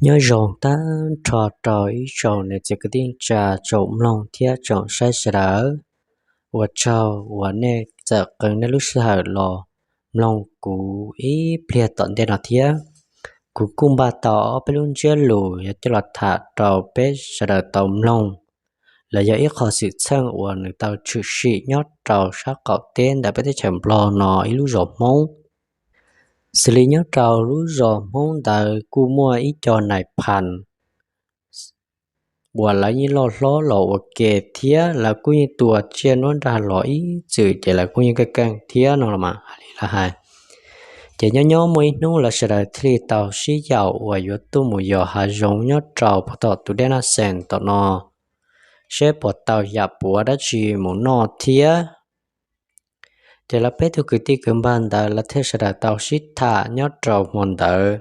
Nyob zoo tag nrho rau ib tsoom niam txiv kwv tij neej tsa tsoom mloog thiab tsoom saib sawv daws. Ua tsaug uas nej txawm qee nej lub sij hawm los mloog kuv ib pliag tom ntej no thiab. Kuv kuj npaj tau ob peb lub ntsiab lus yuav coj los tham rau peb sawv daws tau mloog. Lawv yog ib qho xwm txheej uas nws tau tshwm sim nyob rau sab qaum teb ntawm peb teb chaws Nplog no ib lub zos Hmoob. Xws li nyob rau lub zos Hmoob ntawd kuj muaj ib co nais phas uas lawv yeej loj hlob los ua ke thiab lawv kuj yeej tua tsiaj nuab nrag los ib txwm ces lawv kuj yeej keej keej thiab no los mas hais li lawv hais. Ces nyob nyob muaj ib hnub lawv sawv daws thiaj li tau sib yaum uas yuav tuaj mus yos hav zoov nyob rau puag tom tus dej Naj Xees tom no, seb puas tau yam puav dab tsi mus noj thiab. Ces lawv peb tug kwv tij kwv npawg ntawd lawv thiaj sawv daws tau sib tham nyob rau hmo ntawd.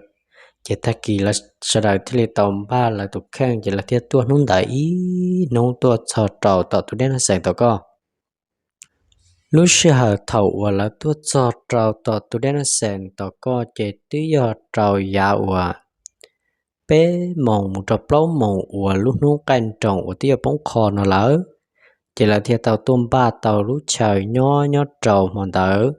Ces tag kis lawv sawv daws thiaj li tau npaj lawv tus kheej ces lawv thiaj tuaj hnub ntawd ib hnub tuaj txog rau tom tus dej Naj Xees tom ko. Lub sij hawm thaum uas lawv tuaj txog rau tom tus dej Naj Xees tom ko ces twb yog rau yav uas peb moos mus rau plaub moos uas lub hnub qaij nroos uas twb yuav poob qho no lawm. Ces lawv thiaj tau tuaj npaj tau lub chaw nyob nyob rau hmo ntawd.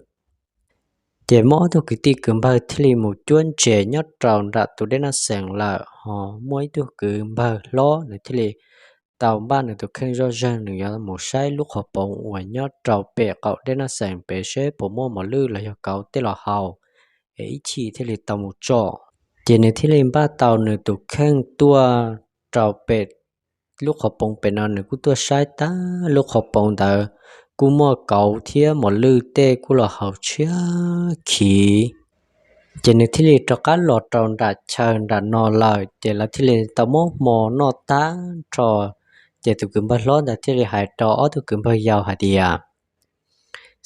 Ces muaj ob tug kwv tij kwv npawg thiaj li mus cuab ntses nyob rau nram tus dej Naj Xees lawm, ho muaj ib tug kwv npawg hlob nws thiaj li tau npaj nws tus kheej zoj zeeg nws yuav mus saib lub qhov poov uas nyob rau pem qaum dej Naj Xees pem seb puas muaj mos lwj los yog kauv tej los haus, es ib chim thiaj li tau mus tsom. Ces nws thiaj li npaj tau nws tus kheej tuaj rau pem lub qhov poov pem no, nws kuj tuaj saib tag lub qhov poov ntawd kuj muaj kauv thiab mos lwj tej kuj los haus tshiab khiv. Ces nws thiaj li rov qab los rau nram chaw nram no lawm, ces lawv thiaj li tau muab hmo noj tag nrho. Ces tus kwv npawg hlob ntawd thiaj li hais rau ob tug kwv npawg yau hais tias,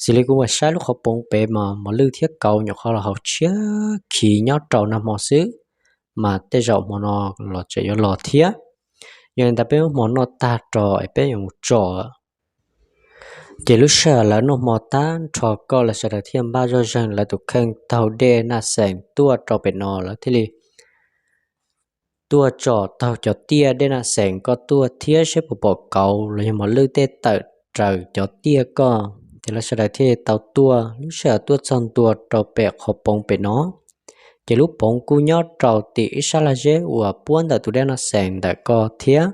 xws li kuv mus saib lub qhov poov pem mas mos lwj thiab kauv nyuam qhuav los haus tshiab khiv nyob rau nag hmo xwb, mas tej zaum hmo no los tseem yuav los thiab. Yog li ntawd peb muab hmo noj tag rau es peb yuav mus tsom. Ces lub sij hawm lawv noj hmo tag nrho ko lawv sawv daws thiaj npaj zoj zeeg lawv tus kheej taug dej Naj Xees tuaj rau pem no, lawv thiaj li tuaj tsom taug cov tiaj dej Naj Xees ko tuaj thiab seb puas pom kauv los yog mos lwj tej tawm raws cov tiaj ko. Ces lawv sawv daws thiaj li tau tuaj, lub sij hawm tuaj txog ntua rau pem qhov poov pem no, ces lub poov kuj nyob rau tim ib sab laj zeb uas puab ntawm tus dej Naj Xees ntawm ko thiab.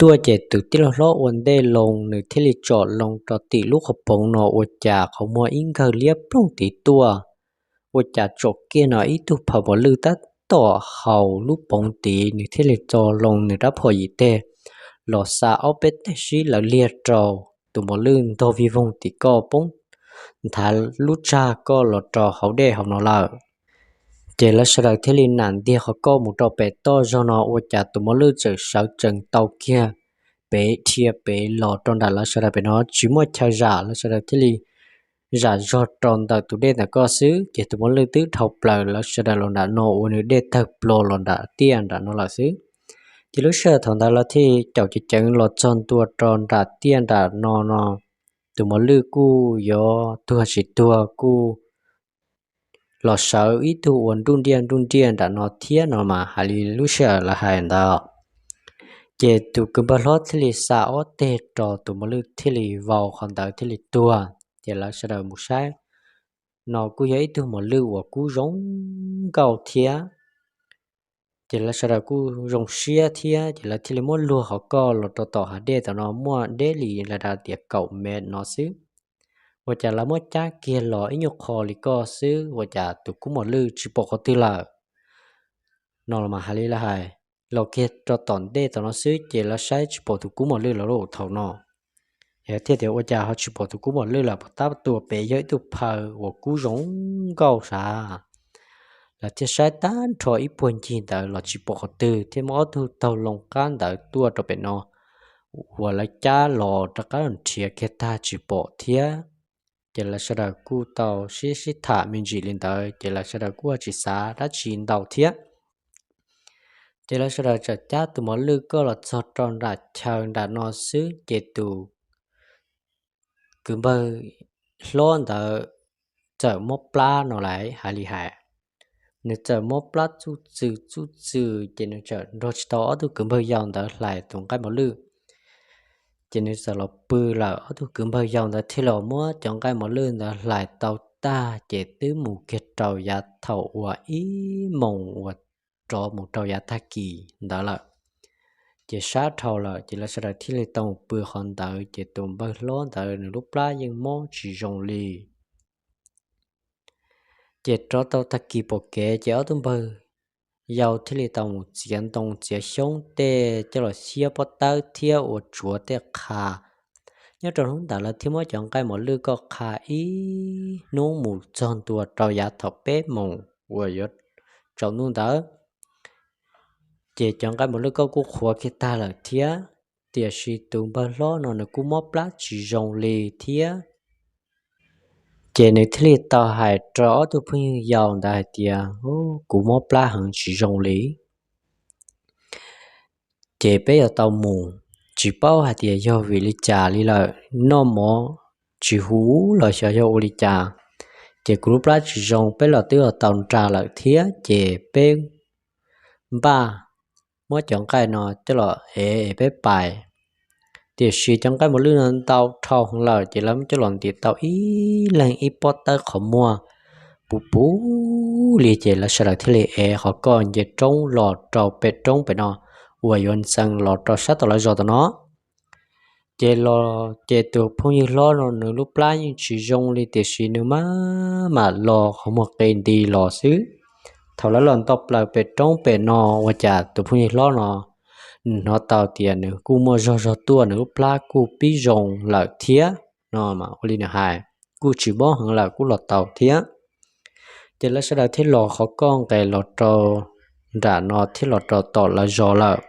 Tuaj ces tus tij laug hlob ua ntej loo nws thiaj li tsom loo rau tim lub qhov poov no ua cas qhov muag ib nkawg liab ploog tid tuaj. Ua cas tsom kiag no ib tug phaws mos lwj tab tom haus lub poov tid, nws thiaj li tso loo nws rab phom yim teg los xa ob peb teg sib law liag rau tus mos lwj ntog vij voog tim ko poob nthav lub tsag ko los rau hauv dej hauv no lawm. Ces lawv sawv daws thiaj li nam ntiag qhov ko mus rau pem toj zog no ua cas tus mos lwj tseem sawv tsees tau kiag pem dhia pem los rau nram lawv sawv daws pem no tsis muaj chaw zam, lawv sawv daws thiaj li zam zog rau ntawm tus dej ntawm ko xwb, ces tus mos lwj twb dhau plaws lawv sawv daws los nram no ua nws dej tawg plho los nram tiaj nram no lawm xwb. Ces lub sij hawm thaum ntawd lawv thiaj caum ceev ceev los txog ntua rau nram tiaj nram no no, tus mos lwj kuj yuav tuag tsis tuag kuj los sawv ib tug ua nruj nriaj nruj nriaj nram no thiab no mas hais li lub sij hawm lawv hais ntawd. Ces tus kwv npawg hlob thiaj li xa ob teg rau tus mos lwj thiaj li vau qhov ntawd thiaj li tuag. Ces lawv sawv daws mus saib no kuj yog ib tug mos lwj uas kub zoo nkauj thiab. Ces lawv sawv daws kuj zoo siab thiab, ces lawv thiaj li muab luag qhov ko los rau tom hav dej tom no muaj deb li lawv dav tias kaum mev no xwb. Ua cas lawv muab cab kiag los ib nyuag qho li ko xwb ua cas tus kub mos lwj tsis pom qhov twg lawm no los mas hais li lawv hais. Los kiag rau tom ntej tom no xwb ces lawv saib tsis pom tus kub mos lwj lawm lauj thaum no. Yog thiaj tias ua cas ho tsis pom tus kub mos lwj lawm, puas tab tua pem yog ib tug phaw uas kub zoo nkauj sav. Lawv thiaj saib tag nrho ib puag ncig ntawd los tsis pom qhov twg, thiaj muaj ob tug taug loo qab ntawd tuaj rau pem no uas lawv cab los rov qab los nrhiav kiag tag tsis pom thiab. Ces lawv sawv daws kuj tau sib sib tham me ntsis li ntawd ces lawv sawv daws kuj tsis xav dab tsi ntau thiab. Ces lawv sawv daws txawm cab tus mos lwj ko los txog rau nram chaw nram no xwb ces tus kwv npawg hlob ntawd txawm mob plab no lawm hais li hais. nws txawm mob plab txuj txwm txuj txwm ces nws txawm nrog tsis tau ob tug kwv npawg yau ntawd hlais tus nqaij mos lwj. Ces nws txawm los pw lawm, ob tug kwv npawg yau ntawd thiaj los muab cov nqaij mos lwj ntawd hlais tau tag ces twb mus kiag rau yav thaum uas ib moos uas rov mus rau yav tag kis ntawd lawm. Ces sab dhau lawm ces lawv sawv daws thiaj li tau mus pw qhov ntawd ces tus npawg hlob ntawd nws lub plab yeej mob tsis zoo li. Ces rov tau tag kis pom kev ces ob tug npawg yau thiaj li tau mus txiav ntoo txiav xyoob tej coj los xiab pob tawb thiab ua tsuav tej qha. Nyob rau hnub ntawd lawv thiaj muab cov nqaij mos lwj ko qha ib hnub mus txog ntua rau yav thaum peb moos uas yuav tsaus ntuj ntawd. Ces cov nqaij mos lwj ko kuj qhuav kiag tag lawm thiab, tiam sis tus npawg hlob no nws kuj mob plab tsis zoo li thiab. Ces nws thiaj li tau hais rau ob tug phooj ywg yau ntawd hais tias, Kuv mob plab heev tsis zoo li, ces peb yuav tau mus. Tsis paub hais tias yog vim li cas li lawm, noj mov tsis huv los xyov yog ua li cas, ces kuv lub plab tsis zoo, peb los twb yuav tau nra lawm thiab, ces peb npaj muab cov nqaij no coj los ev es peb pais. Tiam sis cov nqaij mos lwj no ntau dhau heev lawm ces lawv muab coj los ntim tau ib leeg ib pob tawb qhov muag puv puv li ces lawv sawv daws thiaj li ev qhov koj nce roob los rau pem roob pem no uas yuav ntxeev los rau sab tom lawv zos tom no. Ces los ces tus phooj ywg hlob no nws lub plab yeej tsis zoo li tiam sis nws maj mam los qhov muag qe nti los xwb. Thaum lawv los nto plaws pem roob pem no ua cas tus phooj ywg hlob no nws hnov tau tias nws kuj muaj zog zog tuaj, nws lub plab kuj pib zoo lawm thiab no mas ua li nws hais, kuj tsis mob heev lawm kuj los tau thiab. Ces lawv sawv daws thiaj los qhov koj nqes los rau nram no thiab los rau tom lawv zos lawm.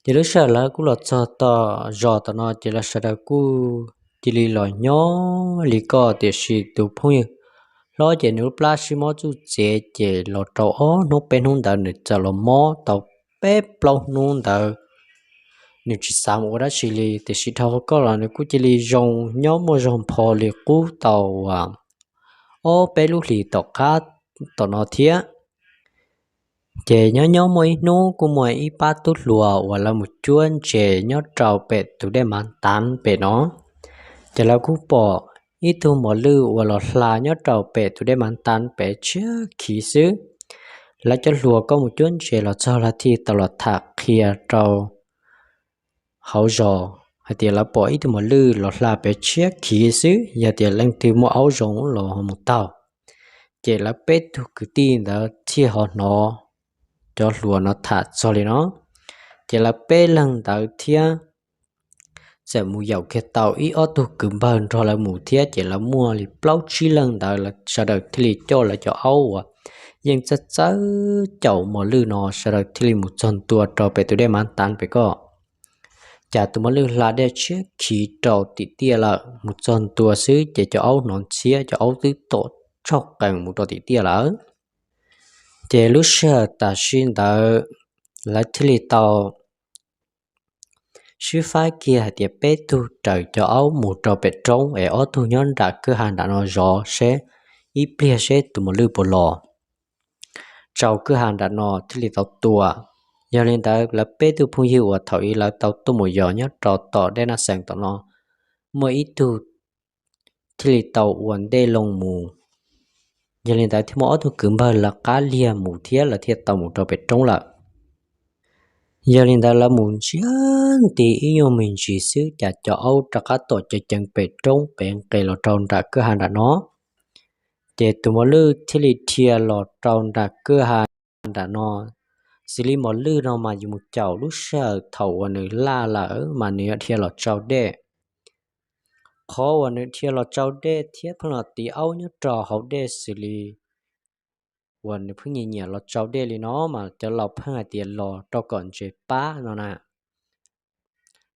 Ces lub sij hawm lawv kuj los txog tom zos tom no ces lawv sawv daws kuj cia li los nyob li koj, tiam sis tus phooj ywg hlob ces nws lub plab sib mob txuj txev ces los rau ob hnub peb hnub ntawd nws txawm los mob tau peb plaub hnub ntawd nws tsis xav mus ua dab tsi li, tiam sis dhau qhov koj los nws kuj cia li zoo nyob muaj zog npho li qub tau uas ob peb lub hlis tom qab tom no thiab. Ces nyob nyob muaj ib hnub kuj muaj ib pab tub hluas uas lawv mus cuab ntses nyob rau pem tus dej Mav Tav pem no. Ces lawv kuj pom ib tug mos lwj uas los hla nyob rau pem tus dej Mav Tav pem tshiab khiv xwb. Lawv cov hluas koj mus cuab ntses los txog lawv thiaj tau los tham qhia rau hauv zos hais tias lawv pom ib tug mos lwj los hla pem tshiab khiv xwb, yog tias leej twg muaj aub zoo los ho mus taug. Ces lawv peb tug kwv tij ntawd thiaj ho hnov cov hluas no tham txog li no. Ces lawv peb leeg ntawd thiab txawm mus yaum kiag tau ib ob tug kwv npawg nrog lawv mus thiab, ces lawv muaj li plaub tsib leeg ntawd lawv sawv daws thiaj li coj lawv cov aub uas yeej txawj txawj caum mos lwj no sawv daws thiaj li mus txog ntua rau pem tus dej Mav Tav pem ko. Cas tus mos lwj hla dej tshiab khiv rau tim tiaj lawm, mus txog ntua xwb ces cov aub hnov ntxhiab, cov aub twb tom tsaug qees mus rau tim tiaj lawm. Ces lub sij hawm tam sim ntawd lawv thiaj li tau sib faib kiag hais tias peb tug raws cov aub mus rau pem roob es ob tug nyob nram kwj ha nram no zov seb ib pliag seb tus mos lwj puas los tsau kwj ha nram no thiaj li tau tua. Yog li ntawd lawv peb tug phooj ywg uas thaum ub lawv tau tuaj mus yos nyob rau tom dej Naj Xees tom no, muaj ib tug thiaj li tau ua ntej loo mus. Yog li ntawd thiaj muaj ob tug kwv npawg lawv qab liag mus thiab lawv thiaj tau mus rau pem roob lawm. Yog li ntawd lawv mus ntsiag nti ib nyuag me ntsis xwb cas cov aub rov qab tom ceev ceev pem roob pem nqes los rau nram kwj ha nram no. Ces tus mos lwj thiaj li dhia los rau nram kwj ha nram no. Xws li mos lwj no mas yus mus caum lub sij hawm thaum uas nws laj lawm mas nws yuav dhia los tsau dej. Qhov uas nws dhia los tsau dej thiab pheej los tiv aub nyob rau hauv dej xws li uas nws pheej nyiam nyiam los tsau dej li no mas cov laus pheej hais tias los rau kom ntses pab no na.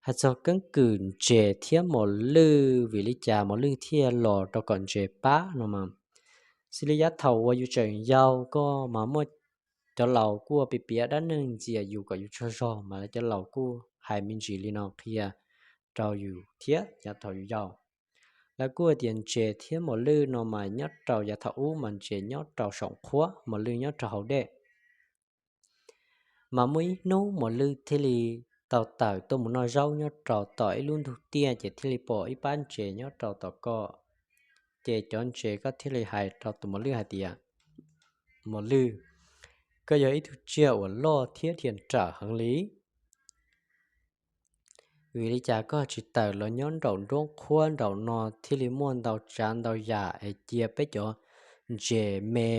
Hais txog keeb kwm ntses thiab mos lwj, vim li cas mos lwj thiaj los rau kom ntses pab no mas, xws li yav thaum uas yus tseem yau koj mas muaj cov laus kuj piav piav dab neeg ntxias yus kom yus tsaug zog mas lawv cov laus kuj hais me ntsis li no qhia rau yus thiab yav thaum yus yau. Lawv kuj tias ntses thiab mos lwj no mas nyob rau yav thaum ub mas ntses nyob rau saum qhuab, mos lwj nyob rau hauv dej. Mas muaj ib hnub mos lwj thiaj li tau tawm tuaj mus noj zaub nyob rau tom ib lub ntug tiaj ces thiaj li pom ib pab ntses nyob rau tom ko. Ces cov ntses ko thiaj li hais rau tus mos lwj hais tias, Mos lwj, koj yog ib tug tsiaj uas loj thiab dhia nrawm heev li. Vim li cas koj tsis tawm los nyob nraum nruab qhuab nraum no thiaj li muaj ntau tsav ntau yam es cia peb cov ntses me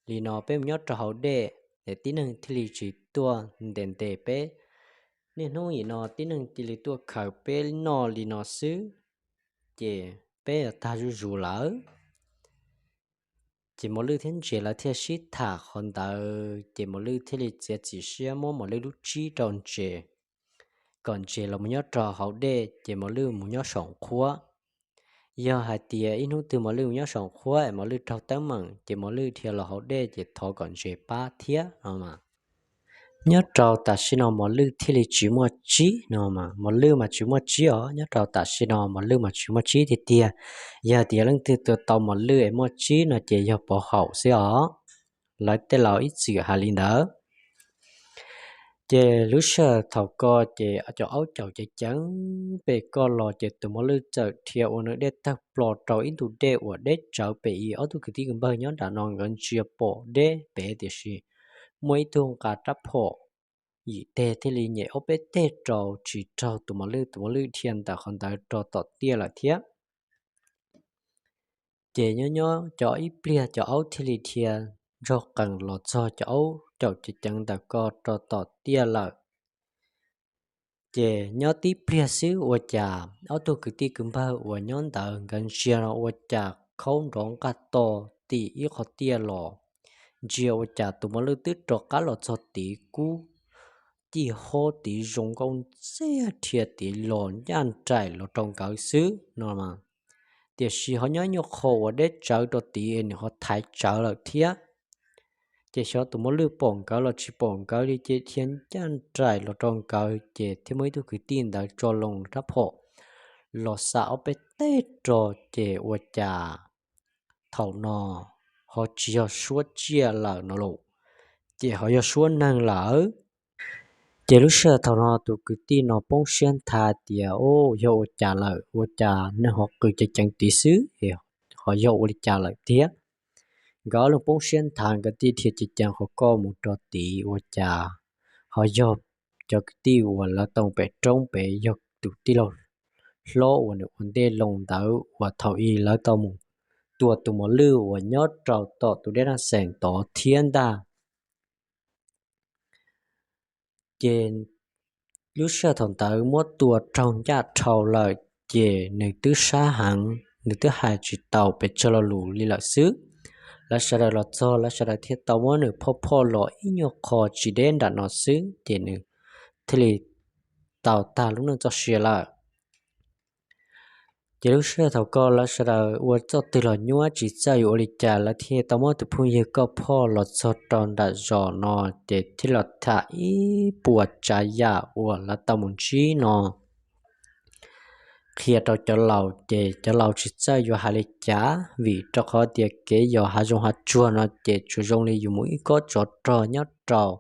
li no peb mus nyob rau hauv dej es tib neeg thiaj li tsis tuaj ntes ntes peb. Niaj hnub nim no tib neeg cia li tuaj khaws peb noj li no xwb, ces peb tag zuj zus lawm. Ces mos lwj thiab ntses lawv thiaj sib tham qhov ntawd ces mos lwj thiaj li txiav txim siab muab mos lwj lub tsib rau ntses, kom ntses los mus nyob rau hauv dej ces mos lwj mus nyob saum qhuab. Yog hais tias ib hnub twg mos lwj mus nyob saum qhuab es mos lwj raug teeb meem ces mos lwj dhia los hauv dej ces thov kom ntses pab thiab no mas. Nyob rau tam sim no mos lwj thiaj li tsis muaj tsib no mas, mos lwj mas tsis muaj tsib os, nyob rau tam sim no mos lwj mas tsis muaj tsib tiag tiag. Yog tias leej twg tua tau mos lwj es muaj tsib no ces yog pov haum xwb os. Lawv tej laus ib txwm hais li ntawd. Ces lub sij hawm thaum ko ces cov aub caum ceev ceev pem ko los ces tus mos lwj txawm dhia ua nws dej tawg plo rau ib ntu dej uas deb tsawv pem ib ob tug kwv tij kwv npawg nyob nram no nkawd ntsia pom deb pem tiam sis muaj ib tug nqa rab phom yim teg thiaj li nyem ob peb teg rau tsis raug tus mos lwj, tus mos lwj dhia ntawm qhov ntawd rau tom tiaj lawm thiab. Ces nyob nyob cov ib pliag cov aub thiaj li dhia ntsog qees los txog cov aub caum ceev ceev ntawm ko rau tom tiaj lawm. Ces nyob tib pliag xwb ua cas ob tug kwv tij kwv npawg uas nyob ntawd nkawd ntsia no ua cas khaub nrov nqaj to tim ib qho tiaj los, ntsia ua cas tus mos lwj twb rov qab los txog tid kub cij hob tid zoo nkauj ntxiag dhia tid los ncaj nraim los rau nkawd xwb no. Tiam sis ho nyob nyuag qho uas deb tsawv rau tid es nws ho thaiv tsawv lawm thiab. Ces xyov tus mos lwj pom nkawd los tsis pom nkawd li ces dhia ncaj nraim los rau nkawd ces thiaj muaj ib tug kwv tij ntawd tso loo rab phom los xa ob peb teg rau ces ua cas thaum no ho tsis yog suab tsiaj lawm no los, ces ho yog suab neeg lawm. Ces lub sij hawm thaum no tus kwv tij no poob siab nthav tias, Ub, yog ua cas lawm? Ua cas neeg ho qw ceev ceev tid xwb es ho yog ua li cas lawm thiab? Nkawd ob leeg poob siab nthav nkawd thiaj dhia ceev ceev qhov ko mus rau tid ua cas ho yog cov kwv tij uas lawv tau pem roob pem yog tus tij laug hlob uas nws ua ntej loo ntawd uas thaum ub lawv tau mus tua tus mos lwj uas nyob rau tom tus dej Naj Xeem tod thiab ntag. Ces lub sij hawm thaum ntawd muab tua raug ncaj dhau lawm, ces nws twb sab heev, nws twb hais tsis tau pes tsawg lo lus li lawm xwb. Lawv sawv daws los txog, lawv sawv daws thiaj tau muab nws phoj phoj los ib nyuag qho tsis deb nram no xwb, ces nws thiaj li tau tag lub neej txoj sia lawm. Ces lub sij hawm thaum ko lawv sawv daws ua txoj twg los nyuaj tsis txawj yuav ua li cas, lawv thiaj tau muab tus phooj ywg ko phoj los txog rau nram zos no, ces thiaj los tham ib puas tsav yam uas lawv tau mus ntsib no qhia rau cov laus, ces cov laus tsis txawj yuav hais li cas, vim rau qhov tias kev yos hav zoov hav tsuag no ces tsuas zoo li yus mus ib kob tsov rog nyob rau,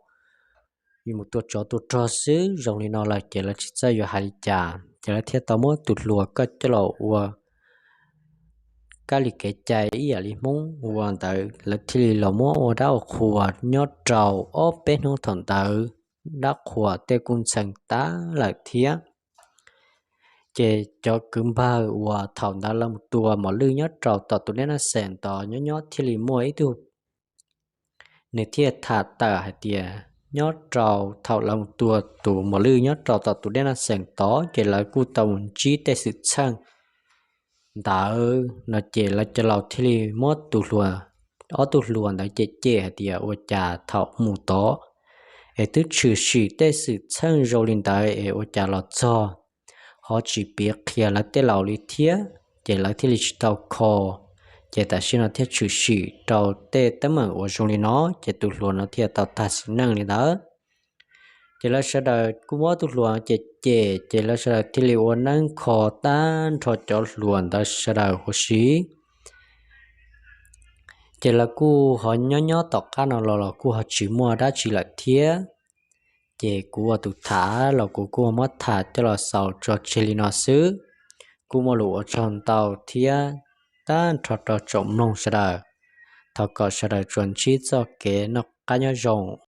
yus mus tua tsov tua rog xwb, zoo li no lawm ces lawv tsis txawj yuav hais li cas, ces lawv thiaj tau muab tus hluas koj coj los ua kab li kev cai ib yam li Hmoob ua ntawd, lawv thiaj li los muab ua dab ua qhuas nyob rau ob peb hnub thaum ntawd, dab qhuas tej kuj ntxhee tag lawm thiab. Ces cov kwv npawg uas thaum ntawd lawv mus tua mos lwj nyob rau tom tus dej Naj Xeem tod nyob nyob thiaj li muaj ib tug, nws thiaj tham tawm hais tias nyob rau thaum lawv mus tua tus mos lwj nyob rau tom tus dej Naj Xeem tod ces lawv kuj tau mus ntsib tej xwm txheej ntawd no, ces lawv cov laus thiaj li muab tus hluas, ob tug hluas ntawd cem cem hais tias ua cas thaum mus tod es twb tshwm sim tej xwm txheej zoo li ntawd es ua cas los txog ho tsis piav qhia lawv tej laus li thiab, ces lawv thiaj li tsis tau kho. Ces tam sim no thiaj tshwm sim rau tej teeb meem uas zoo li no, ces tus hluas no thiaj tau tag sim neej li ntawd. Ces lawv sawv daws kuj muab tus hluas cem cem, ces lawv sawv daws thiaj li ua neeb kho tag nrho cov hluas ntawd sawv daws huv si. Ces lawv kuj ho nyob nyob tom qab no los los kuj ho tsis muaj dab tsi lawm thiab. Ces kuv ua tus tham los kuv kuj muab tham coj los xaus tso tseg li no xwb. Kuj muaj lus ua tsaug ntau thiab tag nrho rau tsoom mloog sawv daws. Thov kom sawv daws tsuas ntsib txoj kev noj qab nyob zoo.